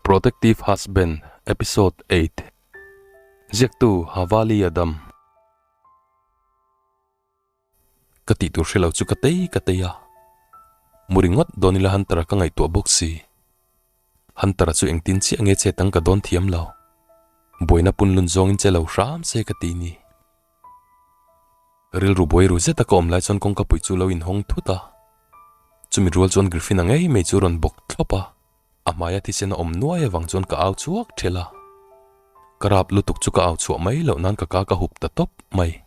Protective Husband Episode 8 Ziaktu Havali Adam Ka tih tur hre lo chu ka tei ka tei a, mu ringawt dawn ila Hunter-a ka ngaihtuah bawk si. Hunter-a chu engtin chiah nge chet ang ka dawn thiam lo. Buaina punlun zawngin che lo hram se ka ti ni. Rilru buai ru zeta ka awm lai chuan kawngka pui chu lo inhawng thut a. Chumi rual chuan Griffin-a ngei mai chu rawn bawk thlawp a, a hmaia thisen a awm nuai avang chuan ka au chhuak ṭhelh a. Ka rap lutuk chu ka au chhuah mai loh nan ka ka ka hup ta tawp mai.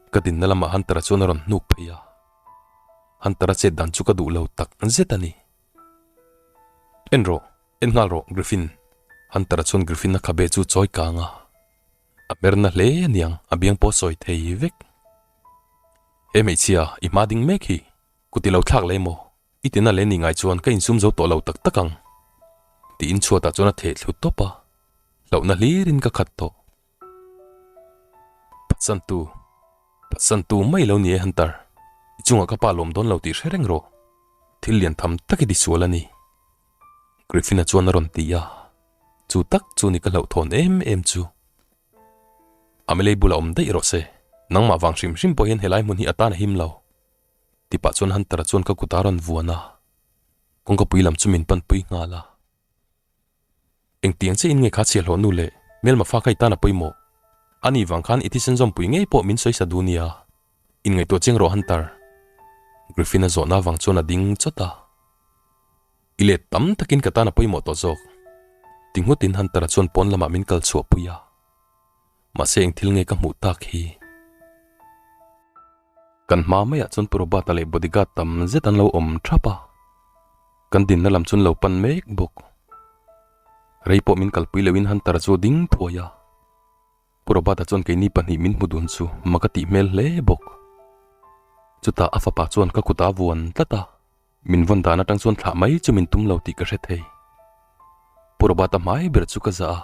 Ka dinna lamah Hunter-a chuan a rawn hnuk phei a. Hunter-a chet dan chu ka duh lo tak zet a ni. En rawh, en nghal rawh Griffin, Hunter-a chuan Griffin-a khabe chu chawi kang a. A hmerna hle aniang, a biang pawh sawi thei vek. He hmeichhia, i hma ding mek hi, kut i lo thlak leh maw? I tina leh ni ngai chuan ka insum zo tawh lo tak tak ang. Tiin chhuatah chuan a theh thlu tawp a, hlauhna hlirin ka khat tawh. Phatsantu, phatsantu mai lo ni e Hunter, i chungah ka pa lawm dawn lo tih hre reng rawh. Thil lian tham tak i tisual a ni. Griffin-a chuan a rawn ti a, chu tak chu ni ka hlauhthawn em em chu. Amelie bulah awm daih rawh se, nangmah vang hrim hrim pawh hian helai hmun hi a tan a him lo. Ti pah chuan Hunter-a chuan ka kut a rawn vuan a, kawngka pui lam chu min pan pui nghal a. Engtiang chiah in nge kha chhiahhlawh nu leh hmelma fa kha i tan a pawimawh? Ani vang khan i thisen zawmpui ngei pawh min sawi sa duh nia. Inngaihtuah chiang rawh Hunter. Griffin-a zawhna vang chuan a ding chawt a. I let tam takin ka tan a pawimawh tawh zawk. Ti nghutin Hunter-a chuan pawn lamah min kal chhuah pui a. Mahse eng thil nge ka hmuh tak hi? Kan hma maiah chuan Pu Robert-a leh bodyguard tam zet an lo awm thap a. Kan dinna lam chuan lo pan mek bawk. Rei pawh min kalpui lohin Hunter-a chu a ding thuai a. Pu Robert-a chuan keini pahnih min hmu dun chu mak a tih hmel hle bawk. Chutah a fapa chuan ka kut a vuan tlat a. Min vawn dan atang chuan thlah mai chu min tum lo tih ka hre thei. Pu Robert-a hmai ber chu ka zah a,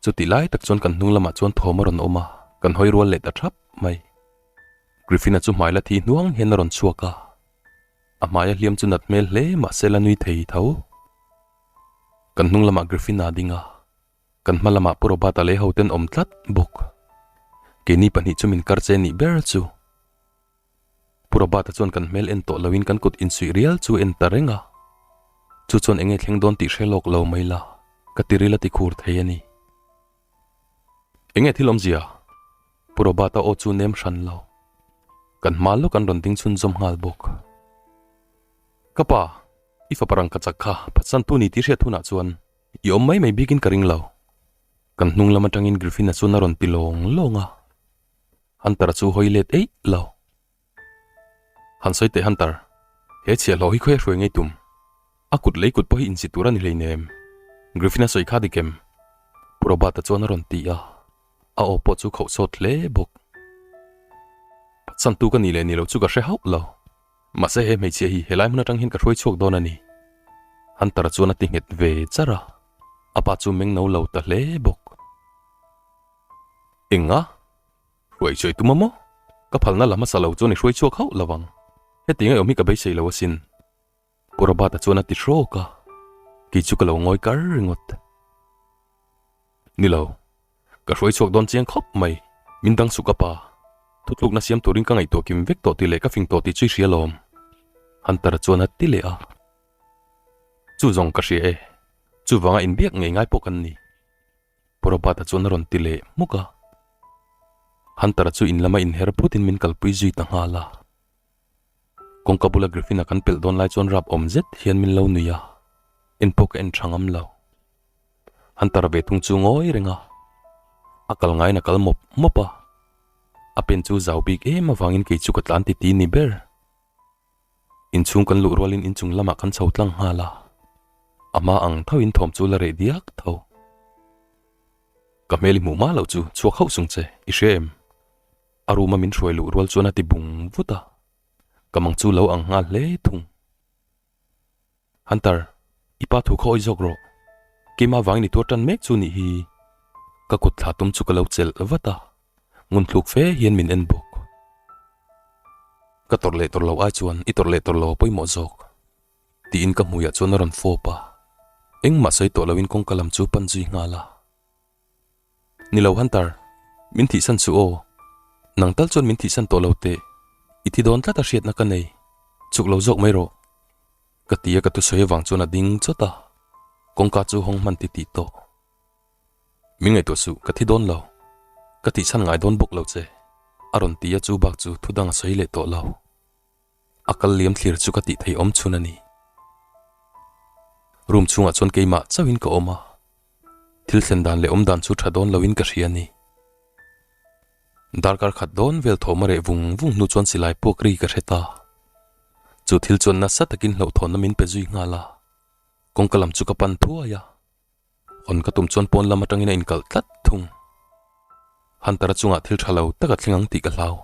chutih lai tak chuan kan hnung lamah chuan thawm a rawn awm a, kan hawi rual leh ta thap mai. Griffin-a chu hmai la thi hnuang hian a rawn chhuak a, a hmaia hliam chu nat hmel hle mahse la nui thei tho. Kan hnung lamah Griffin-a a ding a, kan hma lamah Pu Robert-a leh hoten awm tlat bawk. Keini pahnih chu min kar che nih ber chu. Pu Robert-a chuan kan hmel en tawh loin kan kut insuih rial chu en ta reng a. Chu chuan enge thleng dawn tih hre lawk lo mai la, ka ti ril a ti khur thei a ni. Enge thil awmzia? Pu Robert-a aw chu nem hran lo. Kan hma lawk an rawn ding chhunzawm nghal bawk. Ka pa, i fapa rangka chak kha phatsantu ni tih hriat hunah chuan i awm mai mai bikin ka ring lo. Kan hnung lam atangin Griffin-a chuan a rawn ti lawng lawng a. Hunter-a chu hawi let eih lo. Han sawi teh Hunter, he chhiahhlawh hi khawi a hruai ngei tum? A kut lei kut pawh hi insi tur a ni hleinem. Griffin-a sawi kha dik em? Pu Robert-a chuan a rawn ti a, a aw pawh chu khauh sawt hle bawk. Phatsantu ka nih leh nih loh chu ka hre hauh lo. Mahse he hmeichhia hi helai hmun atang hian ka hruai chhuak dawn a ni. Hunter-a chuan a ti nghet ve char a, a pa chu meng no lo ta hle bawk. Enga? Hruai chuai tum a maw? Ka phalna la hmasa lo chuan i hruai chhuak hauh lo ang. Heti ngaih awm hi ka beisei lo asin. Pu Robert-a chuan a ti hrawk a, kei chu ka lo ngawi kar ringawt. Ni lo, ka hruai chhuak dawn chiang khawp mai. Min dang suk a pa. Thutlukna siam turin ka ngaihtuah kim vek tawh tih leh ka fing tawh tih chu i hria lawm. Hunter-a chuan a ti leh a. Chu zawng ka hria e. Chuvanga inbiak ngei ngai pawh kan ni. Pu Robert-a chuan a rawn ti leh hmuk a. Hunter-a chu in lama inher phutin min kalpui zui ta nghal a. Kawngka bula Griffin-a kan pelh dawn lai chuan rap awm zet hian min lo nui a, en pawh ka en tha ngam lo. Hunter-a ve thung chu ngawi reng a, a kal ngaiin a kal mawp mawp a. A pen chu zau bik em avangin kei chu ka tlan ti ti ni ber. Inchhung kan luh rualin inchung lamah kan chho tlang nghal a, a hma ang tho in thawm chu la reh diak tho. Ka hmel i hmuh hma loh chu chhuak hauh sung che, i hria em? A room a min hruai luh rual chuan a ti bung vut a, ka mang chu lo ang nghal hle thung. Hunter, i pa thu kha awi zawk rawh. Keimah vangin i tuar tan mek chu nih hi. Ka kut thla tum chu ka lo chelh vat a, ngun thluk fe hian min en bawk. Ka tawrh leh tawrh lo ai chuan i tawrh leh tawrh lo a pawimawh zawk. Tiin ka hmuiah chuan a rawn fawp a, engmah sawi tawh loin kawngka lam chu pan zui nghal a. Ni lo Hunter, min thihsan suh aw. Nang tal chuan min thihsan tawh lo teh. I thi dawn tlat a hriatna ka nei. Chuk lo zawk mai rawh. Ka ti a ka thusawi avang chuan a ding chawt a, kawngka chu hawng hman ti tih tawh. Min ngaihtuah suh, ka thi dawn lo. Ka thihchhan ngai dawn bawk lo che. A rawn ti a chu bak chu thudang a sawi leh tawh lo. A kal liam thlir chu ka tih thei awm chhun a ni. Room chhungah chuan keimah chauhin ka awm a, thil thlen dan leh awm dan chu tha dawn loin ka hria a ni. Darkar khat dawn vel thawm a reh vung vung hnu chuan silai puak ri ka hre ta. Chu thil chuan nasa takin hlauhthawnna min pe zui nghal a, kawngka lam chu ka pan thuai a. Hawn ka tum chuan pawn lam atangin a inkalh tlat thung. Hunter-a chungah thil tha lo tak a thleng ang tih ka hlau.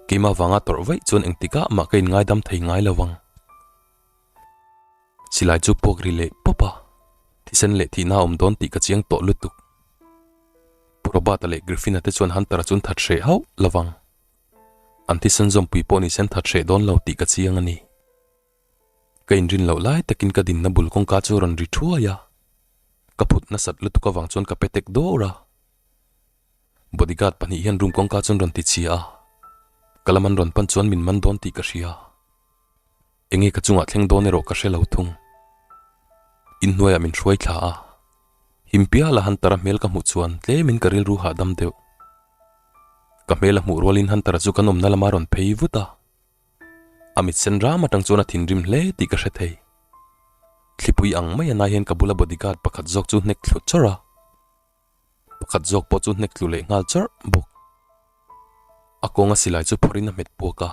Keimah vanga tawrh vaih chuan engtikah mah ka inngaidam thei ngai lo vang. Silai chu puak ri leh pawp a, thisen leh thihna a awm dawn tih ka chiang tawh lutuk. Pu Robert-a leh Griffin-a te chuan Hunter-a chu an that hreh hauh lo vang. An thisen zawmpui pawh ni se an that hreh dawn lo tih ka chiang a ni. Ka inrin loh lai takin ka dinna bul kawngka chu a rawn ri thuai a, ka phut nasat lutuk avang chuan ka pe tek dawr a. Bodyguard pahnih hian room kawngka chu an rawn ti chhia a, ka lam an rawn pan chuan min man dawn tih ka hria. Enge ka chungah thleng dawn erawh ka hre lo thung. Inhnuaiah min hruai thla a, Himpiala Hunter-a hmel ka hmuh chuan tlemin ka rilru hahdam deuh. Ka hmel a hmuh rualin Hunter-a chu kan awmna lama rawn phei vut a. A mit sen ram atang chuan a thinrim hle tih ka hre thei. Thlipui ang mai a nai hian ka bula bodyguard pakhat zawk chu hnek thlu chawrh a, pakhat zawk pawh chu hnek tlu leh nghal chawrh bawk. A kawnga silai chu phawrhin a hmet puak a,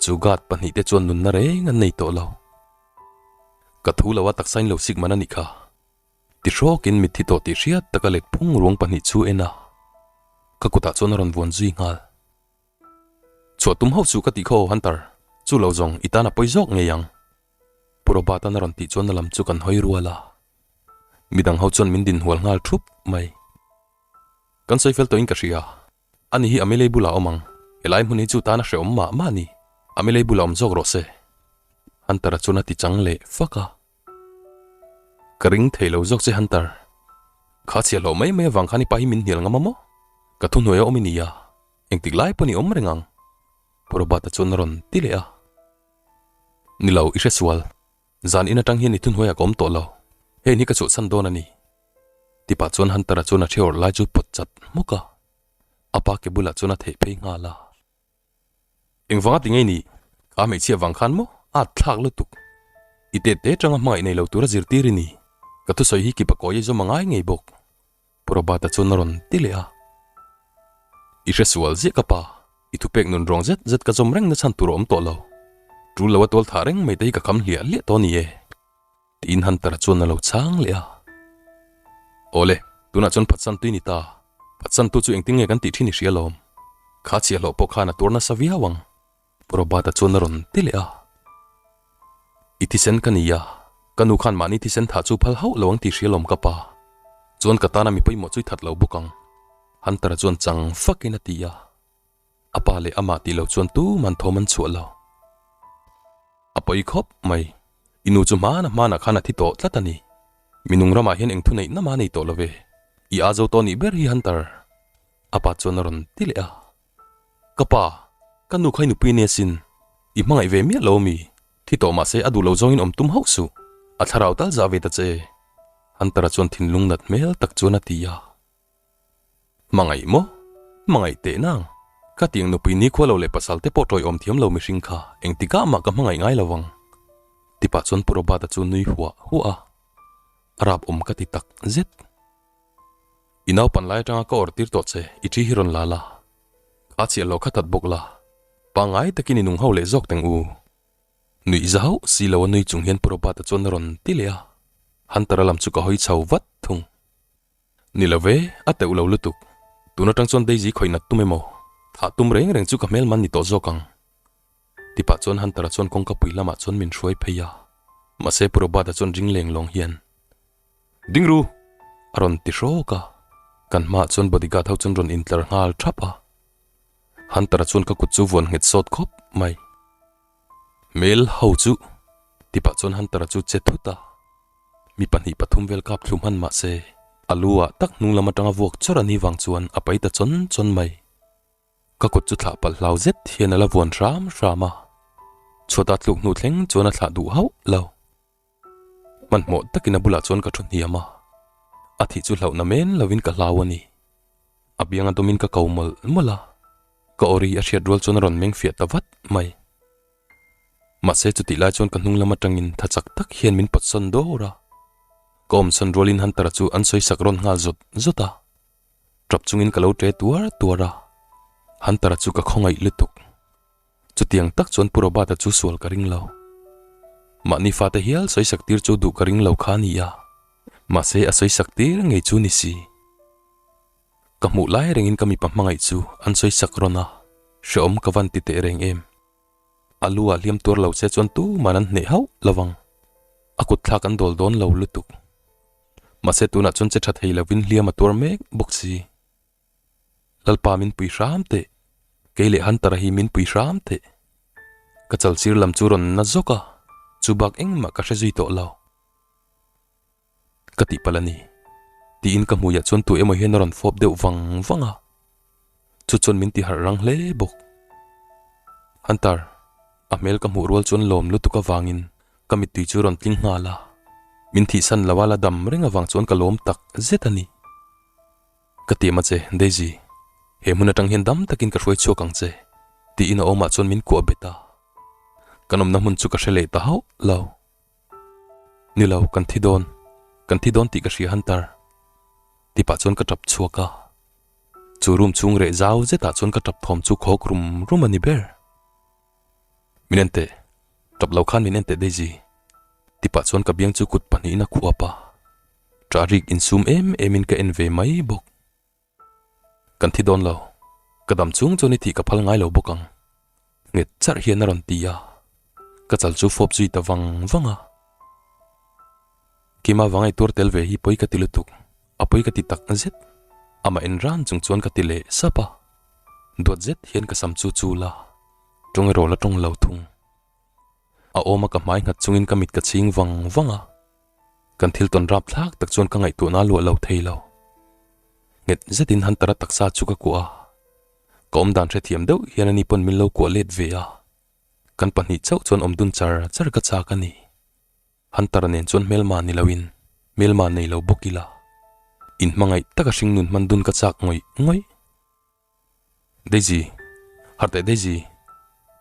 chu guard pahnihte chuan nunna reng an nei tawh lo. Ka thu lo a taksa in lo sik man a nih kha. Ti hrawkin mitthi tawh tih hriat taka let phung ruang pahnih chu en a, ka kutah chuan a rawn vuan zui nghal. Chhuah tum ho chu ka tih kha aw Hunter, chu lo zawng i tan a pawi zawk ngei ang. Pu Robert-a'n a rawn tih chuan a lam chu kan hawi rual a, midang ho chuan min din hual nghal thup mai. Kan sawi fel tawhin ka hria, ani hi Amelie bulah a awm ang, helai hmun hi chu tan a hrehawm mah mah a ni, Amelie bulah awm zawk rawh se. Hunter-a chuan a ti chang leh fak a. Ka ring thei lo zawk che Hunter. Kha chhiah hlawh mai mai avang khan i pa hi min hnial ngam a maw? Ka thuhnuai a awm i nia, engtik lai pawh ni awm reng ang. Pu Robert-a chuan a rawn ti leh a. Ni lo, i hre sual. Zan in atang hian i thuhnuaiah ka awm tawh lo. Hei hi ka chhuahchhan dawn a ni. Tipah chuan Hunter-a chuan a thehawrh lai chu pawt chat hmawk a. A pa ke bulah chuan a theih phei nghal a. Engvanga ti ngei ni? Ka hmeichhia vang khan maw? A thlak lutuk. I tet te tanga hmangaih nei lo tura zirtir i ni. Ka thusawi hi kipa kawi a zawm a ngai ngei bawk. Pu Robert-a chuan a rawn ti leh a. I hre sual ziah ka pa. I thupek nun rawng zet zet ka zawm reng na chhan tur a awm tawh lo. Tul lo a tual thah reng mai te hi ka kham hliah hliah tawh a ni e. Tiin Hunter-a chuan a lo chhang leh a. Awle, tunah chuan phatsan tui ni ta. Phatsan tu chu engtin nge kan tih thin i hria lawm. Kha chhiahhlawh pawh khan a tuar nasa viau ang. Pu Robert-a chuan a rawn ti leh a. I thisen ka ni a, ka nu khan mahni thisen thah chu phal hauh lo ang tih hria lawm ka pa. Chuan ka tana mi pawimawh chu i that lo bawk ang. Hunter-a chuan chang fakin a ti a. A pa leh amah tih lo chuan tuman thawm an chhuah lo. A pawi khawp mai. I nu chu hmana hmanah khan a thi tawh tlat a ni. Minung ramah hian eng thuneih nama nei tawh lo ve. I a zo tawh nih ber hi Hunter. A pa chuan a rawn ti leh a. Ka pa, ka nu kha i nupui nia sin. I hmangaih ve miah lo ami? Thi tawh mahse a duh lo zawngin awm tum hauh suh. A thlarau tal zah ve ta che. Hunter-a chuan thinlung nat hmel tak chuan a ti a. Hmangaih maw? Hmangaih teh nang. Ka tiang nupui nikhua lo leh pasal te pawh tawiawm thiam lo mihring kha engtikah mah ka hmangaih ngai lo ang. Tipah chuan Pu Robert-a chu nui huah huah a. A rap awm ka ti tak zet. I naupan lai atanga ka awrh tir tawh che, i thi hi rawn la la. Kha chhiah lo kha that bawk la. Pangngai takin i nung ho leh zawk teng u. Nuih zauh si lo a nui chung hian Pu Robert-a chuan a rawn ti leh a. Hunter-a lam chu ka hawi chho vat thung. Ni lo ve, a teuh lo lutuk. Tun atang chuan Daisy khawih nat tum emaw? Thah tum reng reng chu ka hmel man ni tawh zawk ang. Ti pah chuan Hunter-a chuan kawngka pui lamah chuan min hruai phei a. Mahse Pu Robert-a chuan ring leng lawng hian, Ding ru! a rawn ti hrawk a. Kan hmaah chuan bodyguard ho chuan rawn intlar nghal thap a. Hunter-a chuan ka kut chu vuan nghet sawt khawp mai. Hmel ho chu! Ti pah chuan Hunter-a chu che thut a. Mi pahnih pathum vel kap thlu hman mah se, a lu ah tak hnung lam atanga vuak chawrh a ni vang chuan a pai ta chawn chawn mai. Ka kut chu thlah palh hlau zet hian a la vuan hram hram a, chhuatah tluk hnu thleng chuan a thlah duh hauh lo. Hmanhmawh takin a bulah chuan ka thu hniam a, a thih chu hlauhna men lovin ka hlau a ni. A bianga dawmin ka ko mawlh mawlh a, ka awri a hriat rual chuan a rawn meng fiah ta vat mai. Mahse chutih lai chuan ka hnung lam atangin tha chak tak hian min pawt sawn dawr a, ka awm sawn rualin Hunter-a chu an sawi sak rawn nghal zawt zawt a, tap chungin ka lo ṭe tuar tuar a, Hunter-a chu ka khawngaih lutuk. Chutiang tak chuan Pu Robert-a chu sual ka ring lo. Mahni fate hial sawi sak tir chu duh ka ring lo kha a ni a, mahse a sawi sak tir ngei chu ni si. Ka hmuh lai rengin ka mipa hmangaih chu an sawi sak rawn a, hrehawm ka van ti teh reng em. A lu ah hliam tuar lo che chuan tuman an hneh hauh lo vang. A kut thlak an dawl dawn lo lutuk. Mahse tunah chuan che tha thei lovin hliam a tuar mek bawk si. Lalpa min pui hram teh. Kei leh Hunter-a hi min pui hram teh. Ka chalsir lam chu rawn na zawk a, chu bak engmah ka hre zui tawh lo. Ka tih palh a ni. Tiin ka hmuiah chuan tu emaw hian a rawn fawp deuh vang vang a. Chu chuan min ti harh rang hle bawk. Hunter, a hmel ka hmuh rual chuan lawm lutuk avangin ka mittui chu rawn tling nghal a. Min thihsan lo a la dam reng avang chuan ka lawm tak zet a ni. Ka ti em a che, Daisy. He hmun atang hian dam takin ka hruai chhuak ang che, tiin a awmah chuan min kuah bet a. Kan awmna hmun chu ka hre leh ta hauh lo. Ni lo, kan thi dawn. Kan thi dawn tih ka hria Hunter. Ti pah chuan ka tap chhuak a. Chu room chhung reh zau zetah chuan ka tap thawm chu khawk rum rum a ni ber. Min en teh. Tap lo khan min en teh Daisy. Ti pah chuan ka biang chu kut pahnihin a khuap a. Ṭah rik insum em emin ka en ve mai bawk. Kan thi dawn lo. Ka dam chung chuan i thih ka phal ngai lo bawk ang. Nghet charh hian a rawn ti a. Ka chal chu fawp zui ta vang vang a. Kima vang ei tuar tel ve hi pawi ka ti lutuk. A pawi ka ti tak zet. Amah en ran chung chuan ka ti leh sap a. Duat zet hian ka sam chu chul a. Tawng erawh la tawng lo thung. A awm a ka hmai nghat chungin ka mit ka chhing vang vang a. Kan thil tawn rap thlak tak chuan ka ngaihtuahna luah lo thei lo. Nghet zetin Hunter-a taksa chu ka kuah a. Ka awm dan hrethiam deuh hian ani pawn min lo kuah let ve a. Kan pahnih chauh chuan awm dun char char ka chak a ni. Hunter-a nen chuan hmelma ni loin hmelma nei lo bawk ila. Inhmangaih taka hringnun hman dun ka chak ngawih ngawih. Daisy, harh teh Daisy,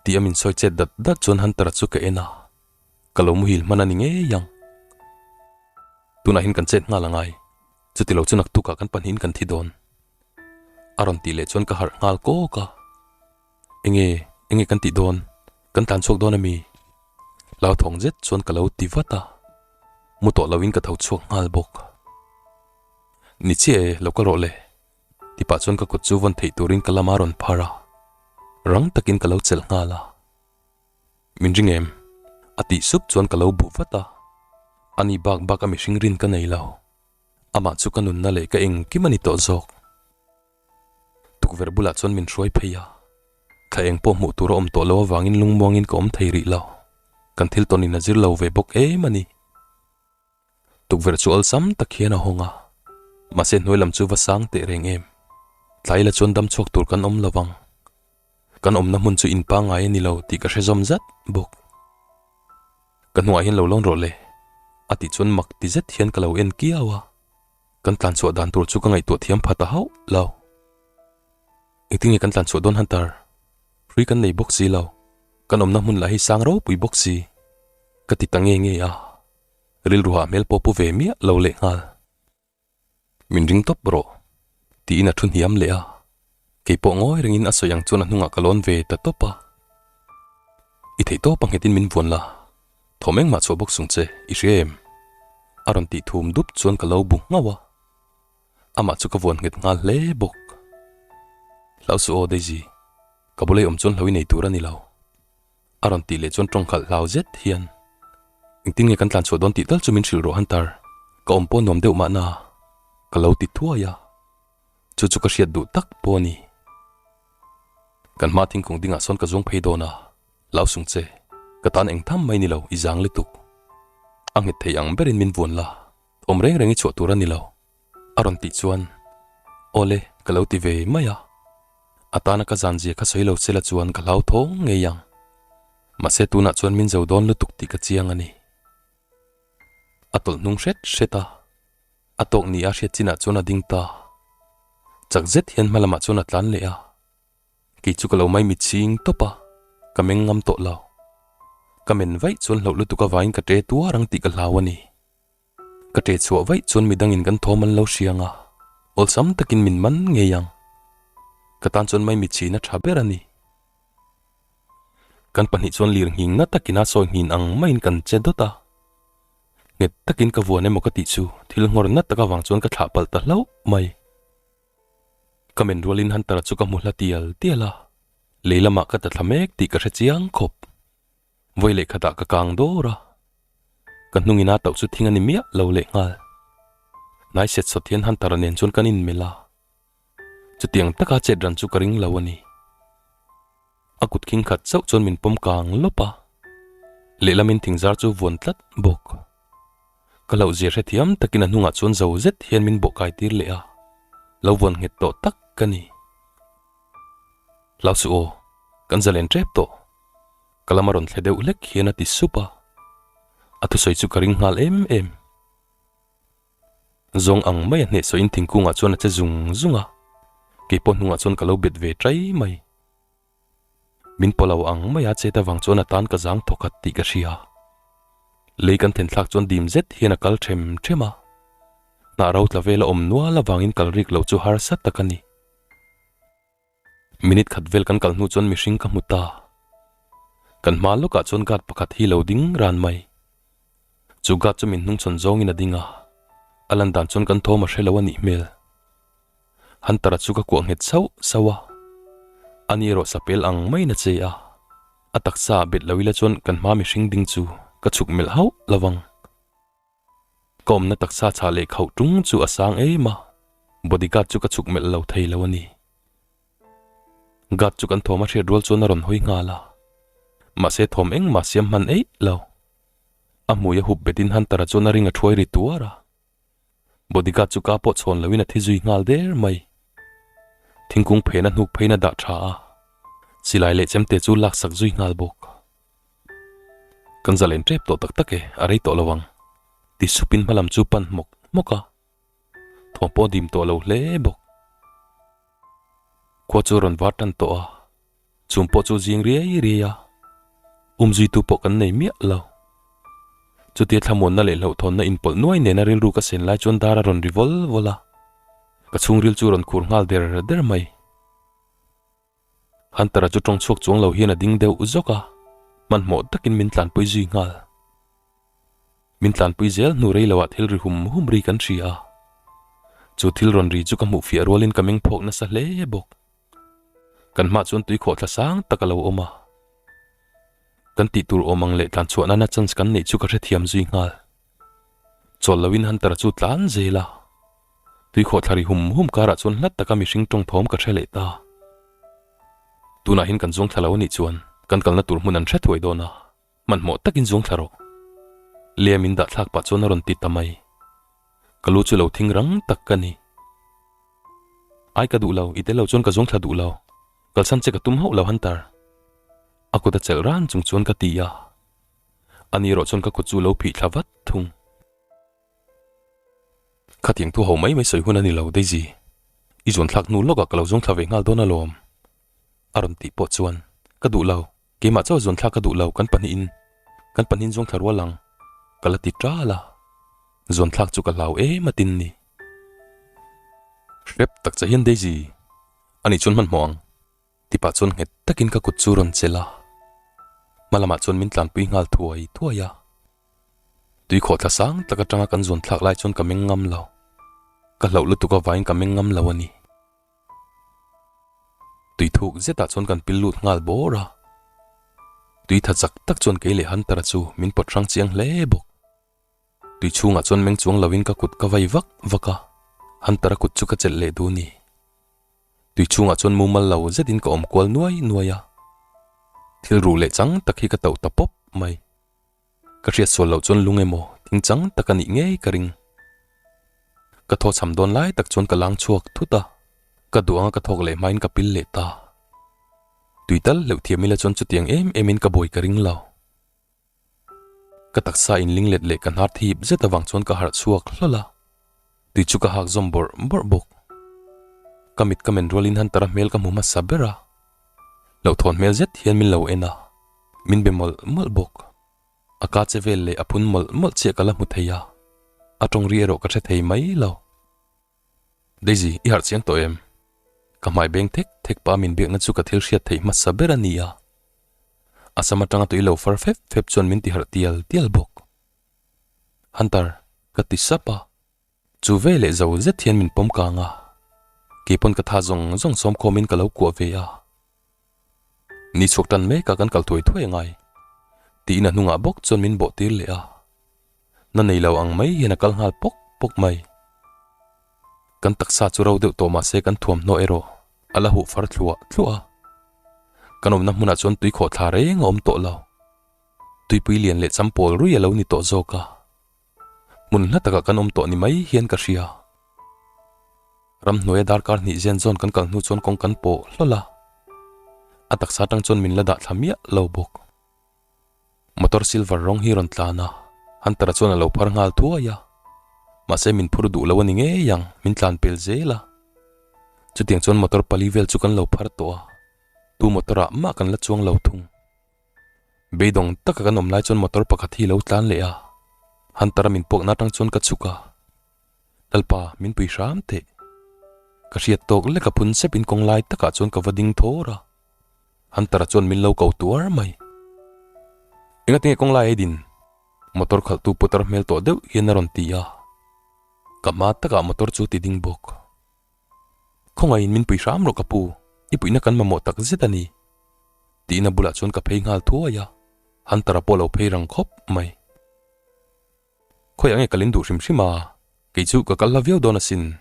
tih a min sawi chet dat dat chuan Hunter-a chu ka en a, ka lo muhil hman a ni ngei ang. Tunah hian kan chet nghal a ngai, chuti lo chu naktukah kan pahnihin kan thi dawn. A rawn tih leh chuan ka harh nghal kawk a, Enge, enge kan tih dawn, kan tlan chhuak dawn a mi? Hlauthawng zet chuan ka lo ti vat a, mu tawh loin ka tho chhuak nghal bawk. Ni chiah e, lo kal rawh le. Ti pah chuan ka kut chu vawn theih turin ka lama rawn phar a, rang takin ka lo chelh nghal a. Min ring em? A tih sup chuan ka lo buh vat a, ani bak bak a mihring rin ka nei lo. Amah chu ka nunna leh ka engkim a ni tawh zawk. Tukverh bulah chuan min hruai phei a, thla eng pawh hmuh tur a awm tawh lo avangin lungmuangin ka awm thei rih lo. Kan thil tawnin a zir lo ve bawk em a ni. Tukverh chu awlsam tak hian a hawng a, mahse hnuai lam chu va sang teh reng em. Tlai la chuan dam chhuak tur kan awm lo vang. Kan awmna hmun chu in pangngai a ni lo tih ka hre zawm zat bawk. Ka hnuah hian lo lawn rawh le, a tih chuan mak ti zet hian ka lo en kiau a. Kan tlan chhuah dan tur chu ka ngaihtuah thiam pha ta hauh lo. Engtin nge kan tlan chhuah dawn Hunter? Hrui kan nei bawk si lo. Kan awmna hmun lah hi sang ropui bawk si. Ka ti ta nge nge a. Rilruha hmel pawh pu ve miah lo leh nghal. Min ring tawp rawh, tiin a thu hniam leh a. Kei pawh ngawi rengin a sawi ang chuan a hnungah ka lawn ve ta tawp a. I theih tawp a nghetin min vuan la, thawm engmah chhuah bawk sung che, i hria em? A rawn tih thum dup chuan ka lo bu nghauh a. Amah chu ka vuan nghet nghal hle bawk. Hlau suh aw Daisy, ka bula i awm chuan hlo i nei tur a ni lo. A rawn tih leh chuan tawng khalh hlau zet hian, Engtin nge kan tlan chhuah dawn tih tal chu min hrilh rawh Hunter, ka awm pawh nuam deuh mahna ka lo ti thuai a. Chu chu ka hriat duh tak pawh a ni. Kan hma thingkung dingah sawn ka zuang phei dawn a, Lau sung che, ka tan eng tham mai ni lo i zang lutuk. A nghet thei ang berin min vuan la, thawm reng reng i chhuah tur a ni lo. A rawn tih chuan, Awle, ka lo ti ve mai a. A tana ka zan zia kha sawi lo sela chuan ka hlau thawng ngei ang. Mahse tunah chuan min zo dawn lutuk tih ka chiang a ni. A tawlh hnung hret hret a, a tawk ni a hriat chinah chuan a ding ta. Chak zet hian hma lamah chuan a tlan leh a. Kei chu ka lo mai mit ching tawp a, ka meng ngam tawh lo. Ka men vaih chuan hlauh lutuk avangin ka ṭe tuar ang tih ka hlau a ni. Ka ṭe chhuah vaih chuan midangin kan thawm an lo hriang a, awlsam takin min man ngei ang. Ka tan chuan mai mitchhina ṭha ber a ni. Kan pahnih chuan lir nghing na takin a sawi nghin ang maiin kan che dawt a. Nghet takin ka vuan emaw ka tih chu thil nghawr na tak avang chuan ka thlah palh ta hlauh mai. Ka men rualin Hunter-a chu ka hmu hla tial tial a, lei lamah ka ta thla mek tih ka hre chiang khawp. Vawi leh khatah ka kang dawr a, ka hnungin a tauh chu thing a ni miah lo leh nghal. Hnai set sawt hian Hunter-a nen chuan kan inmelh a, chutiang taka chet ran chu ka ring lo a ni. A kut khing khat chauh chuan min pawm kang lawp a, lehlamin thingzar chu vuan tlat bawk. Ka hlauhzia hrethiam takin a hnungah chuan zo zet hian min bawhkai tir leh a, lo vuan nghet tawh tak ka ni. Hlau suh aw, kan zalen tep tawh. Ka lama rawn thle deuh hlek hian a ti sup a, a thusawi chu ka ring nghal em em. Zawng ang mai a hnehsawhin thingkungah chuan a che zung zung a, keipawh hnungah chuan ka lo bet ve ṭai mai. Min paw lo ang mai a chet avang chuan a tan ka zang thawkhat tih ka hria. Lei kan then thlak chuan dim zet hian a kal ṭhem ṭhem a, hnah ro tla vel a awm nual avangin kal rik loh chu harsa tak a ni. Minute khat vel kan kal hnu chuan mihring ka hmu ta. Kan hma lawkah chuan guard pakhat hi lo ding ran mai. Chu guard chu min hnungchhawn zawngin a ding a, a lan dan chuan kan thawm a hre lo a nih hmel. Hunter-a chu ka kuah nghet sauh sauh a, ani erawh sapel ang maiin a che a, a taksa ah bet lo ila chuan kan hma mihring ding chu ka chhuk melh hauh lo vang. Ka awmna taksa chhah leh khauh tung chu a sang em a, bodyguard chu ka chhuk melh lo thei lo a ni. Guard chu kan thawm a hriat rual chuan a rawn hawi nghal a, mahse thawm engmah siam hman eih lo. A hmui a hup betin Hunter-a chuan a ring a thuai ri tuar a, bodyguard chu ka pawh chhawn loin a thi zui nghal der mai. Thingkung phena hnuk pheiin a dah tha a, silai leh chemte chu laksak zui nghal bawk. Kan zalen tep tawh tak tak e, a rei tawh lo ang. Ti supin hmalam chu pan hmawk hmawk a, thawm pawh a dim tawh lo hle bawk. Khua chu a rawn var tan tawh a, chhum pawh chu zing riai riai a, umzuitu pawh kan nei miah lo. Chutia thlamuanna leh hlauhthawnna inpawlh nuai nena rilru ka sen lai chuan dar a rawn ri vawl vawl a, ka chhungril chu a rawn khur nghal der der mai. Hunter-a chu tawng chhuak chuang lo hian a ding deuh zawk a, hmanhmawh takin min tlanpui zui nghal. Min tlanpui zel hnu rei loah thil ri hum hum ri kan hria a, chu thil rawn ri chu ka hmuh fiah rualin ka meng phawk nasa hle bawk. Kan hmah chuan tuikhawh thla sang tak a lo awm a, kan tih tur awm ang leh tlan chhuah nana chance kan neih chu ka hrethiam zui nghal. Chawl loin Hunter-a chu tlan zel a. Tuikhawh thla ri hum hum karah chuan hlat taka mihring tawng thawm ka hre leh ta. Tunah hian kan zuang thla lo anih chuan kan kalna tur hmun an hre thuai dawn a, hmanhmawh takin zuang thla rawh. Lea min dah thlak pah chuan a rawn ti ta mai. Ka lu chu lo thing rang tak ka ni. Ai ka duh lo, i tel lo chuan ka zuang thla duh lo. Kalsan che ka tum hauh lo Hunter. A kut a chelh ran chung chuan ka ti a. Ani erawh chuan ka kut chu lo phih thla vat thung. Khatiang thu ho mai mai sawi hun a ni lo Daisy, i zuan thlak hnu lawkah ka lo zuang thla ve nghal dawn alawm a rawn tih pawh chuan ka duh lo, keimah chauh zuan thlak ka duh lo kan pahnihin kan pahnihin zuang thla rual ang ka la ti ṭal a, zuan thlak chu ka hlau em a tin ni. Hrep tak che hian Daisy, ani chuan hmanhmawh ang. Tipah chuan nghet takin ka kut chu rawn chelh a, hma lamah chuan min tlanpui nghal thuai thuai a. Tuikhawh thla sang tak atanga kan zuan thlak lai chuan ka meng ngam lo. Ka hlauh lutuk avangin ka meng ngam lo a ni. Tui thuk zetah chuan kan pil lut nghal bawr a. Tui tha chak tak chuan kei leh Hunter-a chu min pawt hrang chiang hle bawk. Tui chhungah chuan meng chuang loin ka kut ka vai vak vak a, Hunter-a kut chu ka chelh leh duh a ni. Tui chhungah chuan mumal lo zetin ka awm kual nuai nuai a. Thil ruh leh chang tak hi ka tauh ta pawp mai. Ka hriat sual loh chuan lung emaw thing chang tak a nih ngei ka ring. Ka thaw cham dawn lai tak chuan ka lang chhuak thut a, ka duh anga ka thawk leh hmain ka pil leh ta. Tui tal hleuh thiam ila chuan chutiang em emin ka buai ka ring lo. Ka taksa inling let leh ka hnar thip zet avang chuan ka harh chhuak hlawl a, tui chu ka hak zawm bawrh bawrh bawk. Ka mit ka men rualin Hunter-a hmel ka hmu hmasa ber a, Hlauhthawn hmel zet hian min lo en a, min be mawlh mawlh bawk. A ka che vel leh a phun mawlh mawlh chiah ka la hmu thei a, a tawng ri erawh ka hre thei mai lo. Daisy, i harh chiang tawh em? Ka hmai beng thek thek pa min biakna chu ka thil hriat theih hmasa ber a ni a. A sam atanga tui lo far fep fep chuan min ti harh tial tial bawk. Hunter, ka ti sap a. Chu ve leh zo zet hian min pawm kang a, keipawn ka tha zawng zawng sawm khawmin ka lo kuah ve a. Ni chhuak tan mekah kan kal thuai thuai angai, tiin a hnungah bawk chuan min bawh tir leh a. Na nei lo ang mai hian a kal nghal pawk pawk mai. Kan taksa chu ro deuh tawh mahse kan thuamhnaw erawh a la huh far thluah thluah a. Kan awmna hmunah chuan tui khawh thla reng a awm tawh lo. Tuipui lian leh champawl rui a lo ni tawh zawk a. Hmun hla takah kan awm tawh ni mai hian ka hria. Ramhnuaia darkar hnih zen zawn kan kal hnu chuan kawng kan pawh hlawl a, a taksa atang chuan min la dah thla miah lo bawk. Motor silver rawng hi rawn tlan a, Hunter-a chuan a lo phar nghal thuai a, mahse min phur duh lo a ni ngei ang, min tlan pel zel a. Chutiang chuan motor pali vel chu kan lo phar tawh a, tu motor-ah mah kan la chuang lo thung. Beidawng taka kan awm lai chuan motor pakhat hi lo tlan leh a, Hunter-a min puakna atang chuan ka chhuk a, Lalpa min pui hram teh. Ka hriat tawk lek a phun sep in kawng lai takah chuan ka va ding thawr a, Hunter-a chuan min lo ko tuar mai. Enga tinge kawng lai a i din? Motor khalhtu putar hmel tawh deuh hian a rawn ti a, ka hma takah motor chu ti ding bawk. Khawngaihin min pui hram rawh ka pu, i puihna kan mamawh tak zet a ni. Tiin a bulah chuan ka phei nghal thuai a, Hunter-a pawh a lo phei rang khawp mai. Khawiah nge kal in duh hrim hrim a, kei chu ka kal hla viau dawn asin.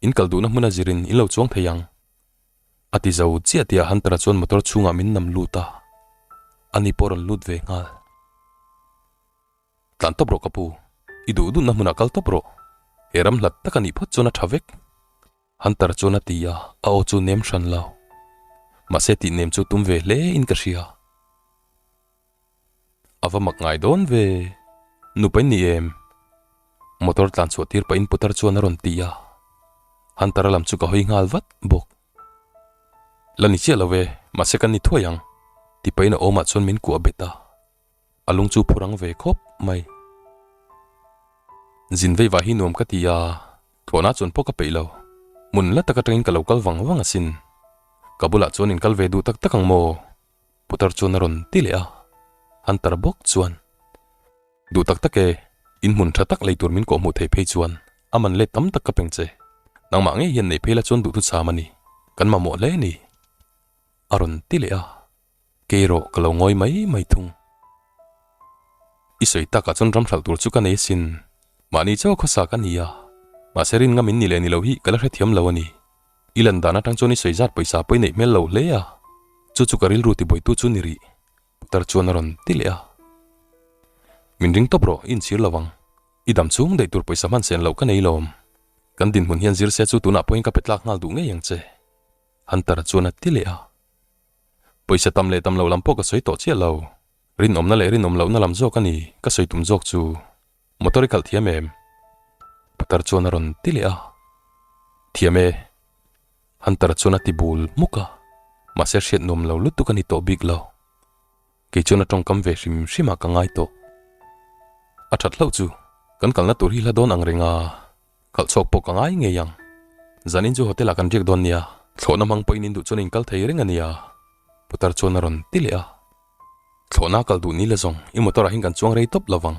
In kal duhna hmun a zirin in lo chuang thei ang. A ti zo chiah tihah Hunter-a chuan motor chhungah min nam lut a, ani pawh a rawn lut ve nghal. Tlan tawp rawh ka pu, i duh duhna hmunah kal tawp rawh. He ram hlat tak a nih phawt chuan a tha vek. Hunter chuan a ti a, a aw chu nem hran lo. Mahse tih nem chu tum ve hle in ka hria. A va mak ngai dawn ve, nupa in ni em? Motor tlan chhuah tir pahin putar chuan a rawn ti a. Hunter-a lam chu ka hawi nghal vat bawk. La ni chiah lo ve, mahse kan ni thuai ang, ti pahin a awmah chuan min kuah bet a. A lung chu phur ang ve khawp mai. Zin vei vah hi nuam ka ti a, thlawhna chuan pawh ka peih lo. Hmun la tak atangin ka lo kal vang vang asin. Ka bulah chuan in kal ve duh tak tak ang maw? Putar chuan a rawn ti leh a. Hunter bawk chuan, Duh tak tak e, in hmun tha tak lei tur min kawhhmuh thei phei chuan a man let tam tak ka peng che. Nangmah ngei hian nei phei la chuan duhthucham a ni. Kan mamawh hle ni. A rawn ti leh a. Kei erawh ka lo ngawi mai mai thung. I sawi takah chuan ram hralh tur chu ka nei asin. Mahni chaw khawsa ka ni a, mahse rin ngam in ni leh ni lo hi ka la hrethiam lo a ni. I lan dan atang chuan i sawi zat pawisa pawh i neih hmel lo hle a, chu chu ka rilru tibuaitu chu ni rih, putar chuan a rawn ti leh a. Min ring tawp rawh, i inchhir lo ang. I dam chung daih tur pawisa hman sen loh ka nei lawm. Kan dinhmun hian zir se chu tunah pawhin ka pe tlak nghal duh ngei ang che. Hunter chuan a ti leh a. Pawisa tam leh tam loh lam pawh ka sawi tawh chiah lo. Rinawmna leh rinawm lohna lam zawk a ni ka sawi tum zawk chu. Motor i khalh thiam em? Putar chuan a rawn ti leh a. Thiam e. Hunter chuan a ti bul hmuk a. Mahse hriat nuam lo lutuk a ni tawh bik lo. Kei chuan a tawngkam ve hrim hrim ah ka ngai tawh. A that hlauh chu kan kalna tur hi hla dawn ang reng a. Khalh chhuak pawh ka ngai ngei ang. Zanin chu hotel ah kan riak dawn nia. Thlawhna hmang pawhin in duh chuan in kal thei reng a nia. Putar chuan a rawn ti leh a. Thlawhna kal duh ni la zawng, i motor ah hian kan chuang rei tawp lo vang.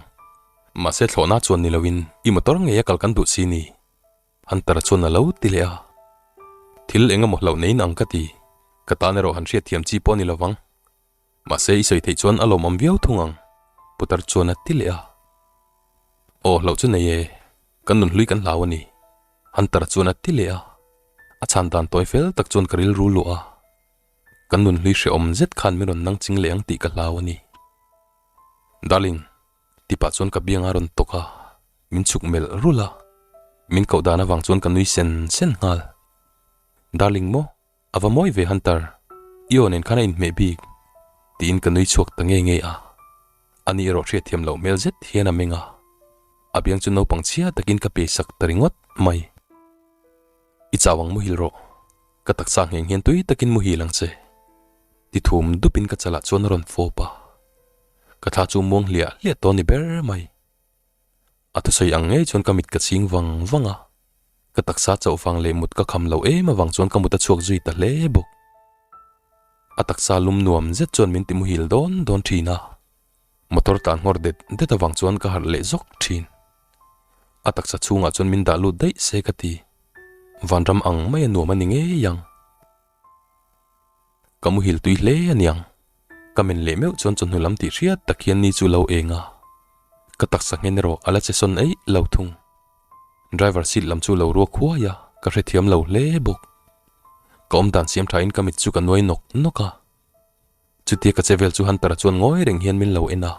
Mahse thlawhna chuan ni loin i motor ngei a kal kan duh si ni. Hunter-a chuan a lo ti leh a. Thil eng emaw hlauh neiin ang ka ti. Ka tan erawh han hriatthiam chi pawh a ni lovang. Mahse i sawi theih chuan a lawmawm viau thung ang, putar chuan a ti leh a. Aw hlauh chu nei e, kan nun hlui kan hlau a ni, Hunter-a chuan a ti leh a. A chhan dan tawi fel tak chuan ka rilru luah a. Kan nun hlui hrehawm zet khan min rawn nang ching leh ang tih ka hlau a ni. Darling, ti pah chuan ka biang a rawn tawk a, min chhuk melh rulh a. Min koh dan avang chuan ka nui sen sen nghal. Darling maw? A va mawi ve Hunter, i aw nen khan a inhmeh bik, tiin ka nui chhuak ta nge nge a. Ani erawh hriatthiam loh hmel zet hian a meng a, a biang chu naupang chhia takin ka pe sak ta ringawt mai. I chau ang muhil rawh, ka taksa ngheng hian tui takin muhil ang che, ti thum dupin ka chalah chuan a rawn fawp a. Ka thla chu muang hliah hliah tawh a ni ber mai. A thusawi ang ngei chuan ka mit ka ching vang vang a, ka taksa chauh vang leh mut ka kham lo em avang chuan ka mut a chhuak zui ta hle bawk. A taksa lum nuam zet chuan min ti muhil dawn dawn thin a, motor tlan nghawr det det avang chuan ka harh leh zawk thin. A taksa chhungah chuan min dah lut daih se ka ti, vanram ang mai a nuam a ni ngei ang. Ka muhil tui hle a niang. Ka men leh meuh chuan chawhnu lam tih hriat tak hian ni chu lo eng a. Ka taksa nghen erawh a la che sawn eih lo thung. Driver seat lam chu lo ruak huai a, ka hrethiam lo hle bawk. Ka awm dan siam thain ka mit chu ka nuai nawk nawk a. Chutia ka che vel chu Hunter-a chuan ngawi reng hian min lo en a.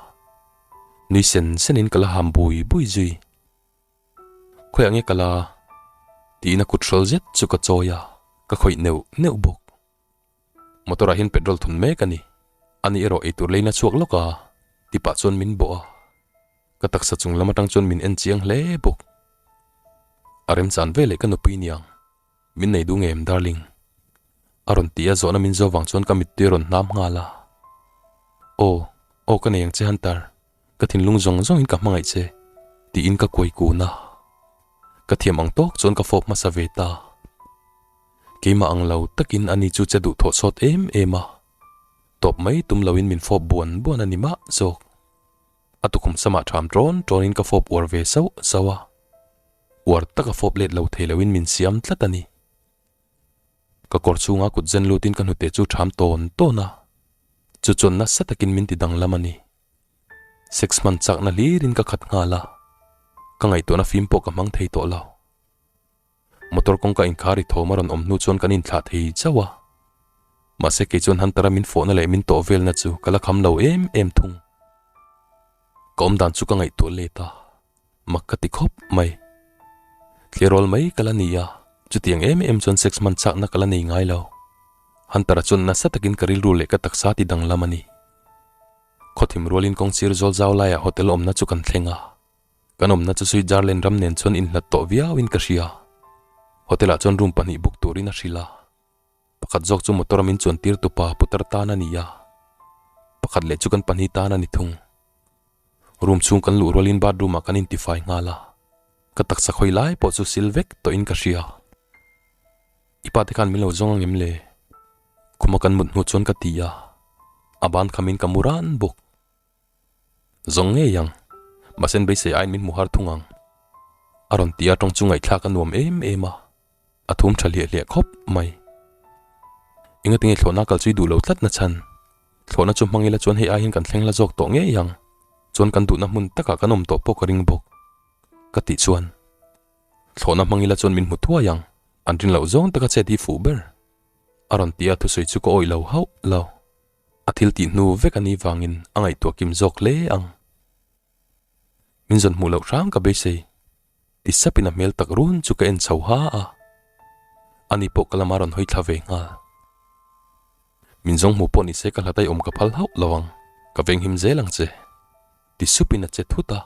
Nui sen senin ka la ham bui bui zui. Khawiah nge ka la? Tiin a kut hrawl zet chu ka chawi a, ka khawih neuh neuh bawk. Motor ah hian petrol thun mek a ni. Ani erawh eitur leina chhuak lawk a, ti pah chuan min bawh a. Ka taksa chung lam atang chuan min en chiang hle bawk. A remchan ve leh ka nupui niang, min nei duh ngem darling? A rawn ti a, zawhna min zawh vang chuan ka mittui a rawn hnam nghal a. Aw, aw ka nei ang che Hunter. Ka thinlung zawng zawngin ka hmangaih che, tiin ka kuai kun a. Ka thiam ang tawk chuan ka fawp hmasa ve ta. Keimah ang lo takin ani chu che duh thawh sawt em em a. Tawp mai tum loin min fawp buan buan a ni mah zawk. A tukhum samah ṭham ṭawn ṭawnin ka fawp uar ve sauh sauh a. Uar taka fawp let lo thei loin min siam tlat a ni. Ka kawr chhunga kut zen lutin ka hnute chu ṭham tawn tawn a. Chu chuan nasa takin min ti danglam a ni. Sex hman chakna hlirin ka khat nghal a, ka ngaihtuahna fim pawh ka hmang thei tawh lo. Motor kawngka inkhar ri thawm a rawn awm hnu chuan kan inthlah thei chauh a. Mahse kei chuan Hunter-a min fawhna leh min tawh velna chu ka la kham lo em em thung. Ka awm dan chu ka ngaihtuah let a, mak ka ti khawp mai. Thlirawl mai ka la ni a, chutiang em em chuan sex hman chakna ka la nei ngai lo. Hunter-a chuan nasa takin ka rilru leh ka taksa ti danglam a ni. Khawthim rualin kawngsir zawl zau laiah hotel awmna chu kan thleng a, kan awmna chu Switzerland ram nen chuan inhlat tawh viauin ka hria. Hotel ah chuan room pahnih book turin a hrilh a, pakhat zawk chu motor a min chuan tir tupa putar tan a ni a, pakhat leh chu kan pahnih tan a ni thung. Room chhung kan luh rualin bathroom ah kan intifai nghal a, ka taksa khawi lai pawh chu sil vek tawhin ka hria. I pa te khan min lo zawng angem le? Khuma kan mut hnu chuan ka ti a, a ban khamin ka mu ran bawk. Zawng ngei ang, mahse beisei aiin min hmu har thung ang. A rawn ti a tawng chu ngaihthlak a nuam em em a, a thum tha hliah hliah khawp mai. Enga tinge thlawhna kal chu i duh lo tlat na chhan? Thlawhna chu hmang ila chuan hei aiin kan thleng la zawk tawh ngei ang, chuan kan duhna hmun takah kan awm tawh pawh ka ring bawk, ka tih chuan. Thlawhna hmang ila chuan min hmu thuai ang, an rin loh zawng taka chet hi fuh ber. A rawn ti a thusawi chu ka awih lo hauh lo. A thil tih hnu vek a nih vangin a ngaihtuah kim zawk hle ang. Min zawn hmuh loh hrang ka beisei. Ti sapin a hmel tak run chu ka en chho ha a. Ani pawh ka lama rawn hawi thla ve nghal. Min zawng hmu pawh ni se ka hlat aiawm ka phal hauh lo ang, ka venghim zel ang che. Ti supin a che thut a.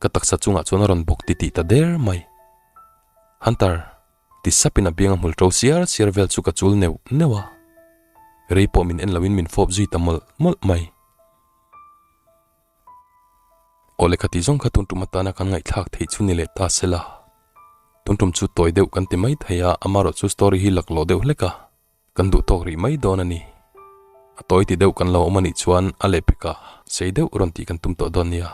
Ka taksa chungah chuan a rawn bawk titih ta der mai. Hunter, ti sapin a biang a hmul ṭo siar siar vel chu ka chul neuh neuh a. Rei pawh min en loin min fawp zui ta mawlh mawlh mai. Aw lehkha tih zawng kha tun tum atana kan ngaihthlak theih chu ni leh ta sela. Tun tum chu tawi deuh kan ti mai thei a, amarawh chu story hi laklawh deuh hlek a. Kan duh tawk rih mai dawn a ni. A tawi ti deuh kan lo awm a nih chuan a lehpekah sei deuh rawn tih kan tum tawh dawn nia.